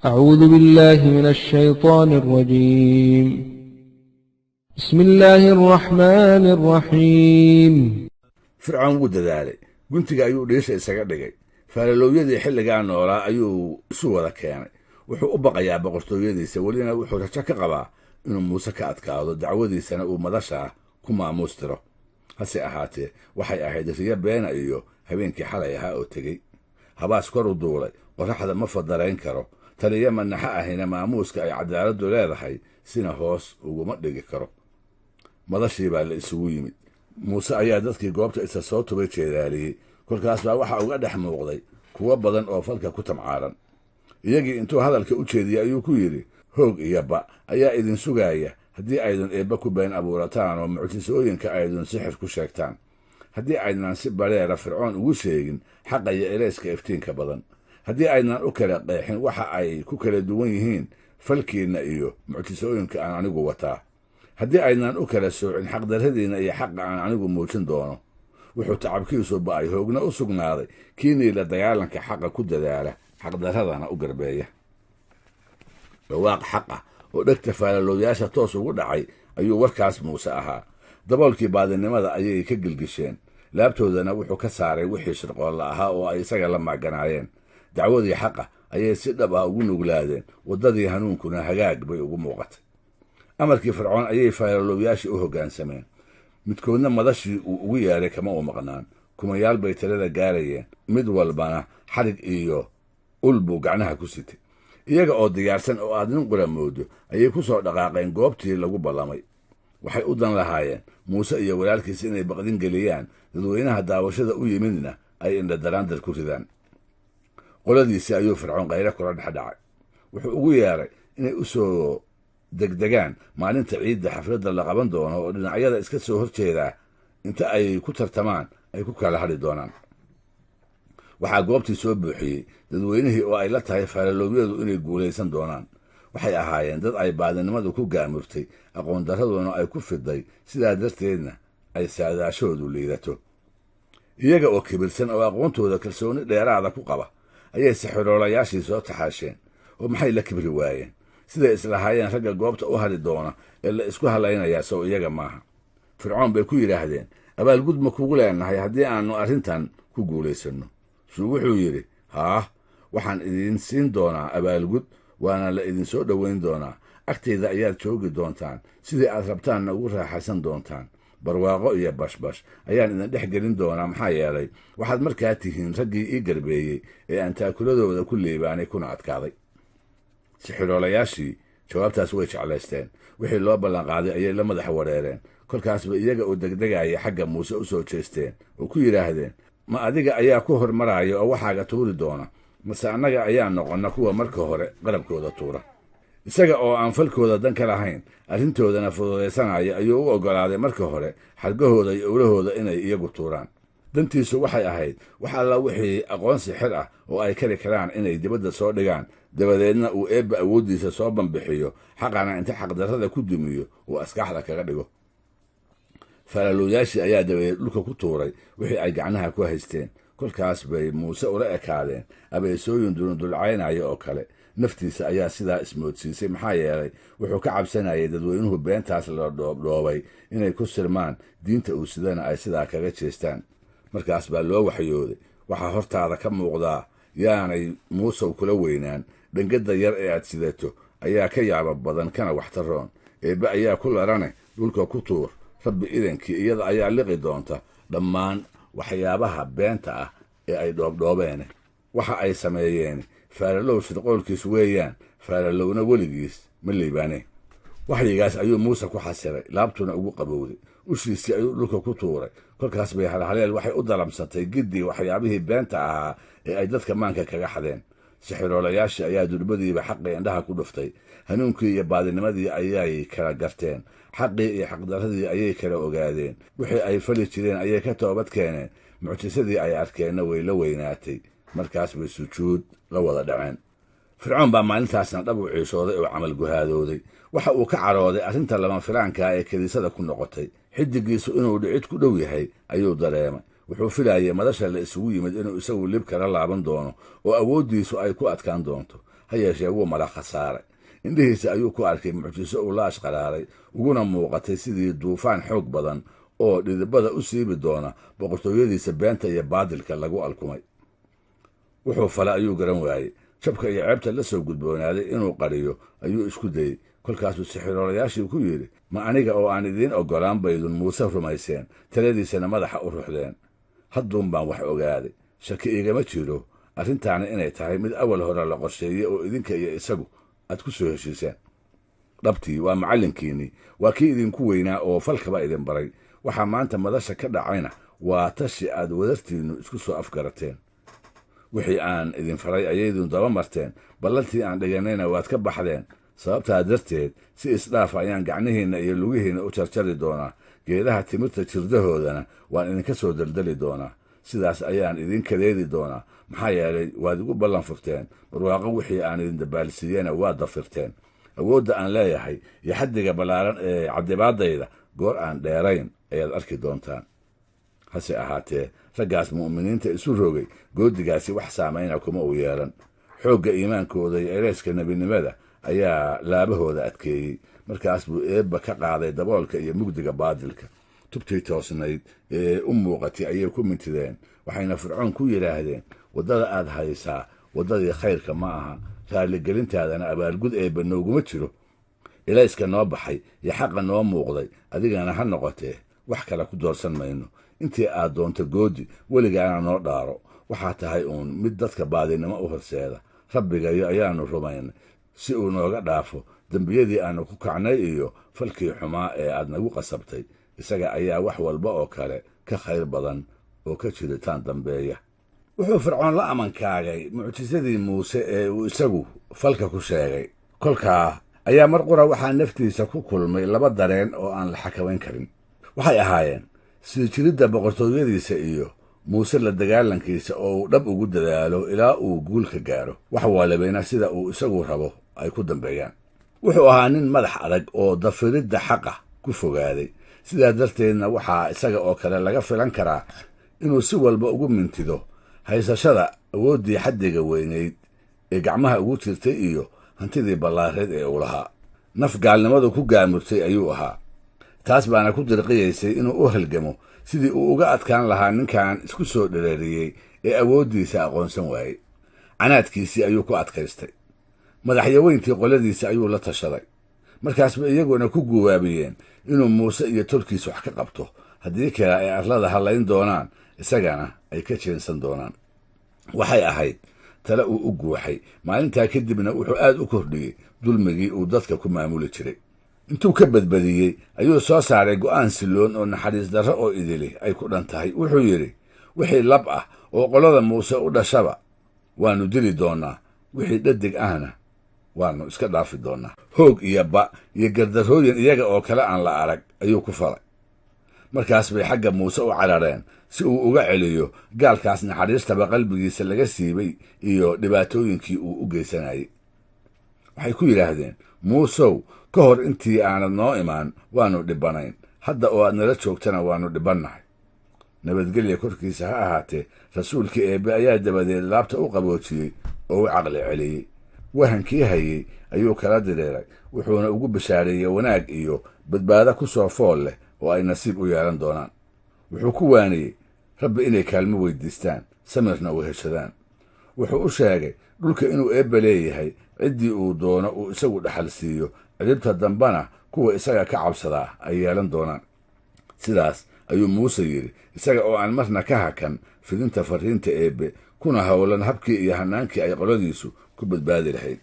أعوذ بالله من الشيطان الرجيم. بسم الله الرحمن الرحيم. Fircoon wuu dadaalay. Guntiga ayuu dhiisha isaga dhigay. Faalaloowyadii xilligaa noolaa ayuu isu wada keenay. Wuxuu u baqayaa boqortooyadiisa, welina wuxuu rajo ka qabaa inuu Muuse ka adkaado, dacwadiisana uu madashaa ku maamuus tiro. Hase ahaatee, waxay ahayd riyo beena iyo habeenkii xalay ahaa oo tegey. Habaas kor u duulay qorraxda ma fadarayn karo, taliyo manaxo ahina maamuuska ay cadaaladdu leedahay sina hoos uguma dhigi karo. Madashii baa la isugu yimid. Muuse ayaa dadkii goobta isa soo tubay jeedaaliyey. Kolkaas baa waxaa uga dhex muuqday kuwo badan oo falka ku tamcaaran. Iyagii intuu hadalka u jeediyey ayuu ku yidhi: "Hoog iyo ba ayaa idin sugaaya haddii aydun Eebba ku been abuurataan oo mucjisooyinka aydun sixir ku sheegtaan, haddii aydnan si badheera Fircoon ugu sheegin xaqa iyo elayska iftiinka badan, haddii aydnan u kala qeexin waxa ay ku kala duwan yihiin falkiinna iyo mucjisooyinka aan anigu wataa, haddii aydnan u kala soocin xaqdarradiinna iyo xaqa aan anigu muujin doono. Wuxuu tacabkiisu ba'ay, hoogna u sugnaaday kiinii la dagaalanka xaqa ku dadaala, xaqdarradana u garbeeya." Dhawaaq xaq ah oo dhegta faalalowyaasha toos ugu dhacay ayuu warkaas Muuse ahaa. Daboolkii baadinimada ayay ka gelgisheen, laabtoodana wuxuu ka saaray wixii shirqoolla ahaa oo ay isaga la maaganaayeen. Dacwadii xaqa ayay si dhab ah ugu nuglaadeen, waddadii hanuunkuna hagaag bay ugu muuqatay. Amarkii Fircoon ayay faalalowyaashii u hoggaansameen. Midkoodna madashii uu ugu yeeray kama u maqnaan. Kumayaal bay tirada gaarayeen, mid walbana xarig iyo ul buu gacnaha ku sitay. Iyaga oo diyaarsan oo aad nin qura moodo ayay ku soo dhaqaaqeen goobtii lagu ballamay. Waxay u dan lahaayeen Muuse iyo walaalkiis inay baqdin geliyaan, dadweynaha daawashada u yimidna ay indhadaraandar ku ridaan. Qoladiisii ayuu Fircoon kayre kula dhex dhacay. Wuxuu ugu yeeray inay u soo degdegaan maalinta ciidda xafladda la qaban doono, oo dhinacyada iska soo horjeedaa inta ay ku tartamaan ay ku kala hadhi doonaan. Waxaa goobtii soo buuxiyey dadweynihii oo ay la tahay faalaloowyadu inay guulaysan doonaan. Waxay ahaayeen dad ay baadinimadu ku gaamurtay, aqoon darraduna ay ku fiday, sidaa darteedna ay saadaashoodu liidato. Iyaga oo kibirsan oo aqoontooda kalsooni dheeraada ku qaba ayay sixiroolayaashii soo taxaasheen. Oo maxay la kibri waayeen? Siday islahaayeen ragga goobta u hadhi doona ee la isku halaynayaa sow iyaga maaha? Fircoon bay ku yidhaahdeen: "Abaalgud ma kugu leenahay haddii aannu arrintan ku guulaysanno?" Suu wuxuu yidhi: "Haah, waxaan idin siin doonaa abaalgud, waana la idinsoo dhoweyn doonaa. Agtayda ayaad joogi doontaan, sidii aad rabtaanna ugu raaxaysan doontaan. Barwaaqo iyo bashbash ayaan idin dhex gelin doonaa, maxaa yeelay waxaad markaa tihiin raggii ii garbeeyey ee aan taakuladooda ku liibaanay kuna adkaaday." Sixiroolayaashii jawaabtaas way jeclaysteen. Wixii loo ballanqaaday ayay la madax wareereen. Kolkaasba iyaga oo degdegaya xagga Muuse u soo jeesteen oo ku yidhaahdeen: "Ma adiga ayaa ku hormaraya oo waxaaga tuuri doona, mase annaga ayaa noqonna kuwa marka hore qarabkooda tuura?" Isaga oo aan falkooda dan ka lahayn, arrintoodana fududaysanaya, ayuu u oggolaaday marka hore xargahooda iyo ulahooda inay iyagu tuuraan. Dantiisu waxay ahayd wax alla wixii aqoonsi xir ah oo ay kari karaan inay dibadda soo dhigaan, dabadeedna uu Eebba awooddiisa soo banbixiyo, xaqana inta xaqdarrada ku dumiyo uu askaaxda kaga dhigo. Faalalowyaashii ayaa dabadeed dhulka ku tuuray wixii ay gacnaha ku haysteen. Kolkaas bay Muuse ula ekaadeen abeesooyin dulundulcaynaya oo kale. Naftiisa ayaa sidaa ismoodsiisay, maxaa yeelay wuxuu ka cabsanayay dadweynuhu beentaas la dhoobdhoobay inay ku sirmaan, diinta uu sidana ay sidaa kaga jeestaan. Markaas baa loo waxyooday: "Waxaa hortaada ka muuqdaa yaanay, Muusow, kula weynaan. Dhangada yar ee aad sidato ayaa ka yaaba badan kana waxtaroon. Eebbe ayaa ku larane, dhulka ku tuur. Rabbi idankii iyada ayaa liqi doonta dhammaan waxyaabaha beenta ah ee ay dhoobdhoobeene. Waxa ay sameeyeen faalalow shirqoolkiis weeyaan, faalalowna weligiis ma liibaane." Waxyigaas ayuu Muuse ku xasiray, laabtuna ugu qabowday. Ushiisii ayuu dhulka ku tuuray. Kolkaas bay halhaleel waxay u dalamsatay giddii waxyaabihii beenta ahaa ee ay dadka maanka kaga xadeen. Sixiroolayaashii ayaa durbadiiba xaqii indhaha ku dhuftay. Hanuunkii iyo baadinimadii ayay kala garteen, xaqii iyo xaqdarradii ayay kala ogaadeen. Wixii ay fali jireen ayay ka toobad keeneen, mucjisadii ay arkeenna way la weynaatay. Markaas bay sujuud la wada dhaceen. Fircoon baa maalintaasna dhab u ciishooday oo camal guhaadooday. Waxa uu ka carooday arrinta lama filaankaa ee kiniisada ku noqotay. Xidigiisu inuu dhicid ku dhow yahay ayuu dareemay. Wuxuu filayay madasha la isugu yimid inuu isagu lib kala laaban doono oo awooddiisu ay ku adkaan doonto. Ha yeeshee wuu mala khasaaray. Indhihiisa ayuu ku arkay mucjiso uu la ashqaraaray, uguna muuqatay sidii duufaan xoog badan oo dhidibada u siibi doona boqortooyadiisa beenta iyo baadilka lagu alkumay. Wuxuu fale ayuu garan waayey. Jabka iyo ceebta la soo gudboonaaday inuu qariyo ayuu isku dayey. Kolkaasuu sixiroolayaashii ku yidhi, ma aniga oo aan idiin oggolaan baydun Muuse rumayseen, taladiisana madaxa u ruxdeen? Hadduun baan wax ogaaday, shaki igama jiro arrintaani inay tahay mid awal hore la qorsheeyey oo idinka iyo isagu aad ku soo heshiiseen. Dhabtii waa macallinkiinnii, waa kii idinku weynaa oo falkaba idin baray. Waxaa maanta madasha ka dhacayna waa tashi aad wadartiinnu isku soo afgarateen. Wixii aan idin faray ayaydun daba marteen, ballantii aan dhiganayna waad ka baxdeen. Sababtaa darteed si isdhaafa ayaan gacnihiinna iyo lugihiinna u jarjari doonaa, geedaha timirta jirdahoodana waan idinka soo daldali doonaa. Sidaas ayaan idin kadeedi doonaa, maxaa yeelay waad igu ballan furteen, barwaaqo wixii aan idin dabaalsiiyena waad dafirteen. Awoodda aan leeyahay iyo xaddiga ballaaran ee cadibaadayda goor aan dheerayn ayaad arki doontaan. Hase ahaatee raggaas mu'miniinta isu rogay goodigaasi wax saamayna kuma uu yeelan. Xoogga iimaankooda iyo ereyska nebinimada ayaa laabahooda adkeeyey. Markaas buu Eebba ka qaaday daboolka iyo mugdiga baadilka. Tubtii toosnayd ee u muuqatay ayay ku mintideen, waxayna Fircoon ku yidhaahdeen, waddada aad haysaa waddadii khayrka ma aha, raalligelintaadana abaalgud Eebba nooguma jiro. Ilayska noo baxay iyo xaqa noo muuqday adigana ha noqotee, wax kale ku doorsan mayno. Intii aad doonto goodi, weligaana noo dhaaro. Waxaa tahay uun mid dadka baadinimo u horseeda. Rabbigayo ayaannu rumaynay si uu nooga dhaafo dembiyadii aannu ku kacnay iyo falkii xumaa ee aad nagu qasabtay. Isaga ayaa wax walba oo kale ka khayr badan oo ka jiritaan dambeeya. Wuxuu Fircoon la amankaagay mucjisadii Muuse ee uu isagu falka ku sheegay. Kolkaa ayaa mar qura waxaa naftiisa ku kulmay laba dareen oo aan la xakamayn karin. Waxay ahaayeen sii jiridda boqortooyadiisa iyo Muuse la dagaalankiisa oo uu dhab ugu dadaalo ilaa uu guul ka gaaro, wax walibayna sida uu isagu rabo ay ku dambeeyaan. Wuxuu ahaa nin madax adag oo dafiridda xaqa ku fogaaday. Sidaa darteedna waxaa isaga oo kale laga filan karaa inuu si walba ugu mintido haysashada awooddii xaddiga weynayd ee gacmaha ugu jirtay iyo hantidii ballaareed ee uu lahaa. Naf gaalnimadu ku gaamurtay ayuu ahaa. Taas baana ku dirqiyaysay inuu u halgamo sidii uu uga adkaan lahaa ninkan isku soo dhereeriyey ee awooddiisa aqoonsan waayey. Canaadkiisii ayuu ku adkaystay. Madaxyaweyntii qoladiisa ayuu la tashaday. Markaasba iyaguna ku guwaabiyeen inuu Muuse iyo tolkiis wax ka qabto, haddii kale ay arlada hallayn doonaan, isagana ay ka jeensan doonaan. Waxay ahayd tale uu u guuxay. Maalintaa kadibna wuxuu aad u kordhiyey dulmigii uu dadka ku maamuli jiray. Intuu ka badbadiyey ayuu soo saaray go'aan silloon oo naxariis darro oo idili ay ku dhan tahay. Wuxuu yidhi, wixii lab ah oo qolada Muuse u dhashaba waannu dili doonnaa, wixii dhadig ahna waannu iska dhaafi doonnaa. Hoog iyo ba iyo gardarrooyin iyaga oo kale aan la arag ayuu ku falay. Markaas bay xagga Muuse u carareen si uu uga celiyo gaalkaas naxariistaba qalbigiisa laga siibay iyo dhibaatooyinkii uu u geysanayey. Waxay ku yidhaahdeen, Muusow, ka hor intii aanad noo imaan waannu dhibanayn, hadda oo aad nala joogtana waannu dhibannahay. Nabadgelya korkiisa ha ahaatee, rasuulkii Eebbe ayaa dabadeed laabta u qaboojiyey oo u caqli celiyey. Wahankii hayey ayuu kala direeray, wuxuuna ugu bishaareeyey wanaag iyo badbaado ku soo fool leh oo ay nasiib u yeelan doonaan. Wuxuu ku waaniyey Rabbi inay kaalmo weydiistaan, samirna weheshadaan. Wuxuu u sheegay dhulka inuu Eebbe leeyahay, ciddii uu doono uu isagu dhaxal siiyo, cidhibta dambana kuwa isaga ka cabsadaa ay yeelan doonaan. Sidaas ayuu Muuse yidhi, isaga oo aan marna ka hakan fidinta farriinta Eebbe, kuna howlan habkii iyo hannaankii ay qoladiisu ku badbaadi lahayd.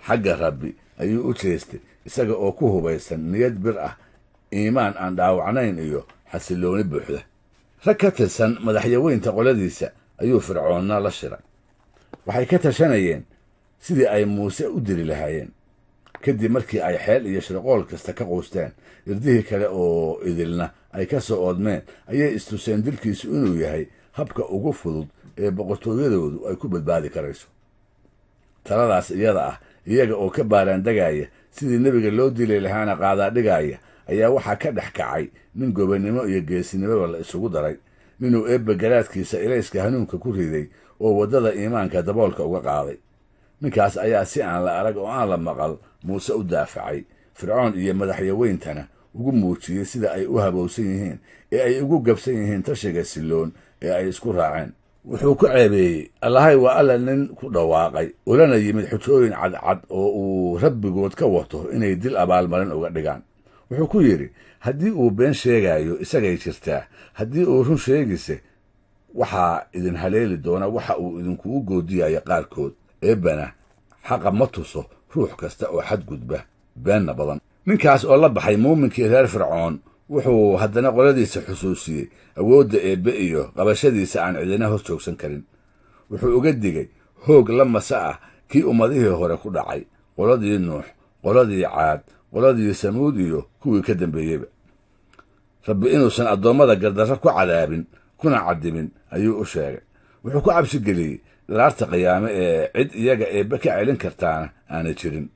Xagga Rabbi ayuu u jeestay, isaga oo ku hubaysan niyad bir ah, iimaan aan dhaawacnayn iyo xasillooni buuxda. Rag ka tirsan madaxyaweynta qoladiisa ayuu Fircoonna la shiray. Waxay ka tashanayeen sidii ay Muuse u dili lahaayeen. Kadib markii ay xeel iyo shirqool kasta ka quusteen, irdihii kale oo idilna ay ka soo oodmeen, ayay istuseen dilkiisu inuu yahay habka ugu fudud ee boqortooyadoodu ay ku badbaadi karayso. Taladaas iyada ah, iyaga oo ka baaraandegaya sidii nebiga loo dili lahaana qaadaadhigaaya, ayaa waxaa ka dhex kacay nin gobonnimo iyo geesinimoba la isugu daray, ninuu Eebbe garaadkiisa ilayska hanuunka ku riday oo waddada iimaanka daboolka uga qaaday. Ninkaas ayaa si aan la arag oo aan la maqal Muuse u daafacay, Fircoon iyo madaxyaweyntana ugu muujiyey sida ay u habowsan yihiin ee ay ugu gabsan yihiin tashiga silloon ee ay isku raaceen. Wuxuu ku ceebeeyey Allahay waa Alla nin ku dhawaaqay, ulana yimid xujooyin cadcad oo uu rabbigood ka wato inay dil abaalmarin uga dhigaan. Wuxuu ku yidhi haddii uu been sheegayo isagay jirtaa, haddii uu run sheegise waxaa idin haleeli doona waxa uu idinkugu goodiyayo qaarkood. Eebbana xaqa ma tuso ruux kasta oo xadgudba beenna badan. Ninkaas oo la baxay muuminkii reer Fircoon wuxuu haddana qoladiisa xusuusiyey awoodda Eebbe iyo qabashadiisa aan cidina hor joogsan karin. Wuxuu uga digay hoog la mase ah kii ummadihii hore ku dhacay, qoladii Nuux, qoladii Caad, qoladii Samuud iyo kuwii ka dambeeyeyba. Rabbi inuusan addoommada gardarro ku cadaabin kuna cadimin ayuu u sheegay. Wuxuu ku cabsigeliyey dharaarta qiyaame ee cid iyaga Eebbe ka celin kartaana aanay jirin.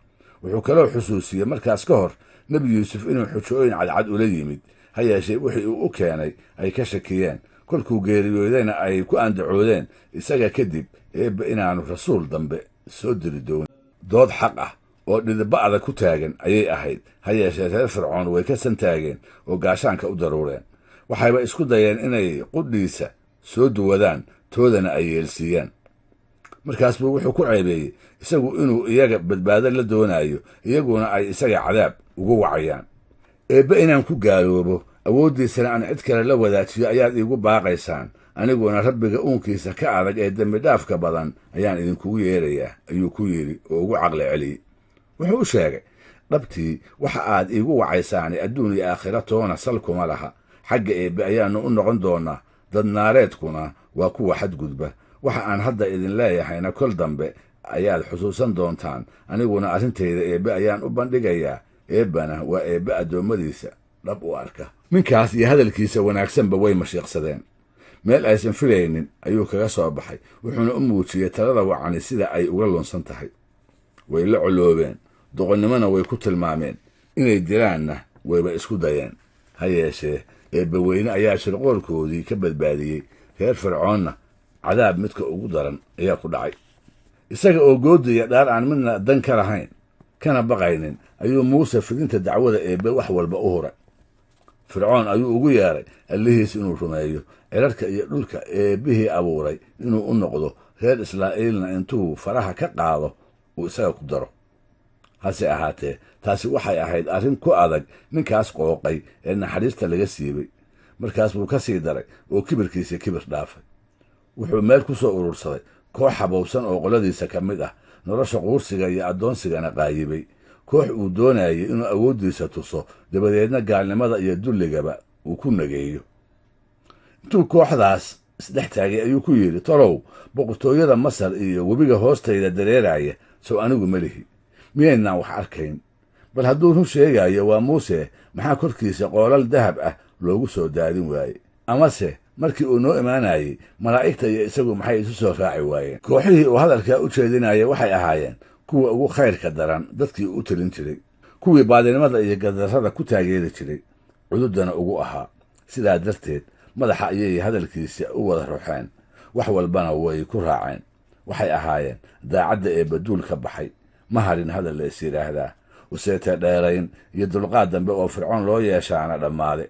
Wuxuu kaloo xusuusiyey markaas ka hor Nebi Yuusuf inuu xujooyin cadcad ula yimid, ha yeeshee wixii uu u keenay ay ka shakiyeen, kolkuu geeriyoodayna ay ku andacoodeen isaga kadib Eebbe inaanu rasuul dambe soo diri doonin. Dood xaq ah oo dhidibba adag ku taagan ayay ahayd, ha yeeshee reer Fircoon way ka santaageen oo gaashaanka u daruureen. Waxayba isku dayeen inay qudhiisa soo duwadaan, toodana ay yeelsiiyaan. Markaas buu wuxuu ku ceebeeyey isagu inuu iyaga badbaado la doonayo, iyaguna ay isaga cadaab ugu wacayaan. Eebbe inaan ku gaaloobo, awooddiisana aan cid kale la wadaajiyo ayaad iigu baaqaysaan, aniguna rabbiga uunkiisa ka adag ee dembi dhaafka badan ayaan idinkugu yeerayaa, ayuu ku yidhi oo ugu caqli celiyey. Wuxuu u sheegay dhabtii waxa aad iigu wacaysaani adduun iyo aakhira toona sal kuma laha. Xagga Eebbe ayaannu u noqon doonnaa, dadnaareedkuna waa kuwa xadgudba. Waxa aan hadda idin leeyahayna kol dambe ayaad xusuusan doontaan, aniguna arrintayda Eebbe ayaan u bandhigayaa. Eebbana waa Eebbe addoommadiisa dhab u arka. Ninkaas iyo hadalkiisa wanaagsanba way mashiiqsadeen. Meel aysan filaynin ayuu kaga soo baxay, wuxuuna u muujiyey talada wacani sida ay uga lunsan tahay. Way la coloobeen, doqonnimona way ku tilmaameen, inay dilaanna wayba isku dayeen. Ha yeeshee Eebbe weyne ayaa shirqoolkoodii ka badbaadiyey, reer Fircoonna cadaab midka ugu daran ayaa ku dhacay. Isaga oo goodaya dhaar aan midna dan ka lahayn kana baqaynin ayuu Muuse fidinta dacwada Eebbe wax walba u huray. Fircoon ayuu ugu yeeray allihiis inuu rumeeyo, cirarka iyo dhulka Eebbihii abuuray inuu u noqdo, reer Israa'iilna intuu faraha ka qaado uu isaga ku daro. Hase ahaatee taasi waxay ahayd arrin ku adag ninkaas qooqay ee naxariista laga siibay. Markaas buu ka sii daray oo kibirkiisii kibir dhaafay. Wuxuu meel ku soo urursaday koox habowsan oo qoladiisa ka mid ah, nolosha quursiga iyo addoonsigana qaayibay, koox uu doonayay inuu awooddiisa tuso, dabadeedna gaalnimada iyo dulligaba uu ku nageeyo. Intuu kooxdaas isdhex taagay ayuu ku yidhi, tolow boqortooyada Masar iyo webiga hoostayda dareeraya sow anigu ma lihi, miyaynaan wax arkayn? Bal hadduu run sheegayo waa Muuse, maxaa korkiisa qoolal dahab ah loogu soo daadin waayey? Amase markii uu noo imaanayey malaa'igta iyo isagu maxay isu soo raaci waayeen? Kooxihii uu hadalkaa u jeedinayay waxay ahaayeen kuwa ugu khayrka daran dadkii u telin jiray, kuwii baadinimada iyo gadarrada ku taageeri jiray, cududana ugu ahaa. Sidaa darteed madaxa ayay hadalkiisa u wada ruxeen, wax walbana way ku raaceen. Waxay ahaayeen daacadda ee baduul ka baxay. Ma harin hadal la is yidhaahdaa, useete dheerayn iyo dulqaad dambe oo Fircoon loo yeeshaana dhammaade.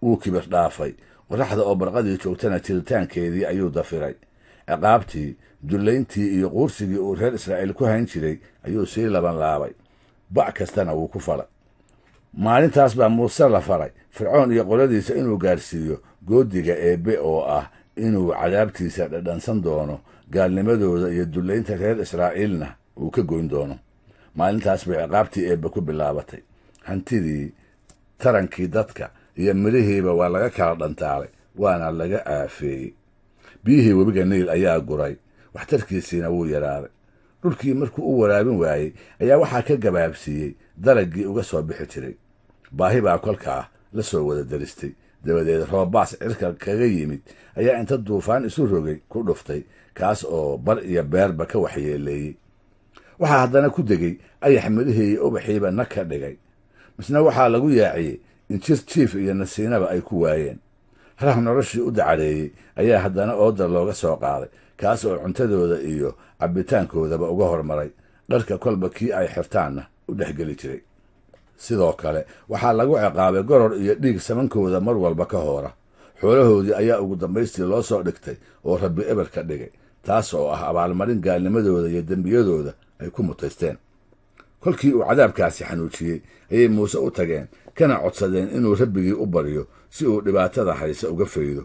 Wuu kibir dhaafay, qorraxda oo barqadii joogtana jiritaankeedii ayuu dafiray. Ciqaabtii, dullayntii iyo quursigii uu reer Israa'iil ku hayn jiray ayuu sii laban laabay, bac kastana wuu ku falay. Maalintaas baa Muuse la faray Fircoon iyo qoladiisa inuu gaarsiiyo goodiga Eebbe oo ah inuu cadaabtiisa dhadhansan doono, gaalnimadooda iyo dullaynta reer Israa'iilna uu ka goyn doono. Maalintaas bay ciqaabtii Eebbe ku bilaabatay. Hantidii, tarankii dadka iyo midhihiiba waa laga kala dhantaalay, waana laga aafeeyey. Biyihii webiga Niil ayaa guray, waxtarkiisiina wuu yaraaday. Dhulkii markuu u waraabin waayey ayaa waxaa ka gabaabsiiyey dalaggii uga soo bixi jiray. Baahi baa kolkaa la soo wada daristay. Dabadeed roobbaas cirka kaga yimid ayaa inta duufaan isu rogay ku dhuftay, kaas oo bar iyo beerba ka waxyeeleeyey. Waxaa haddana ku degay ayax midhihii iyo ubaxiiba nag ka dhigay. Misna waxaa lagu yaaciyey injir jiif iyo nasiinaba ay ku waayeen. Rah noloshii u dacareeyey ayaa haddana ooda looga soo qaaday, Kaas oo cuntadooda iyo cabbitaankoodaba uga hormaray, dharka kolba kii ay xirtaanna u dhexgeli jiray. Sidoo kale waxaa lagu ciqaabay goror iyo dhiig samankooda mar walba ka hoora. Xoolahoodii ayaa ugu dambaystii loo soo dhigtay oo Rabbi eber ka dhigay, taas oo ah abaalmarin gaalnimadooda iyo dembiyadooda ay ku mutaysteen. Kolkii uu cadaabkaasi xanuujiyey ayay Muuse u tageen, kana codsadeen inuu Rabbigii u baryo si uu dhibaatada hayse uga faydo.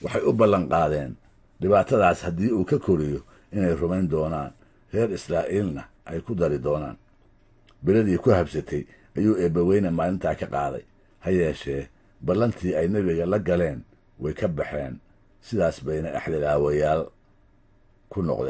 Waxay u ballanqaadeen dhibaatadaas haddii uu ka koriyo inay rumayn doonaan, reer Israa'iilna ay ku dari doonaan. Beladii ku habsatay ayuu Eebbaweyne maalintaa ka qaaday. Ha yeeshee ballantii ay nebiga la galeen way ka baxeen, sidaas bayna axdilaawayaal ku noqdeen.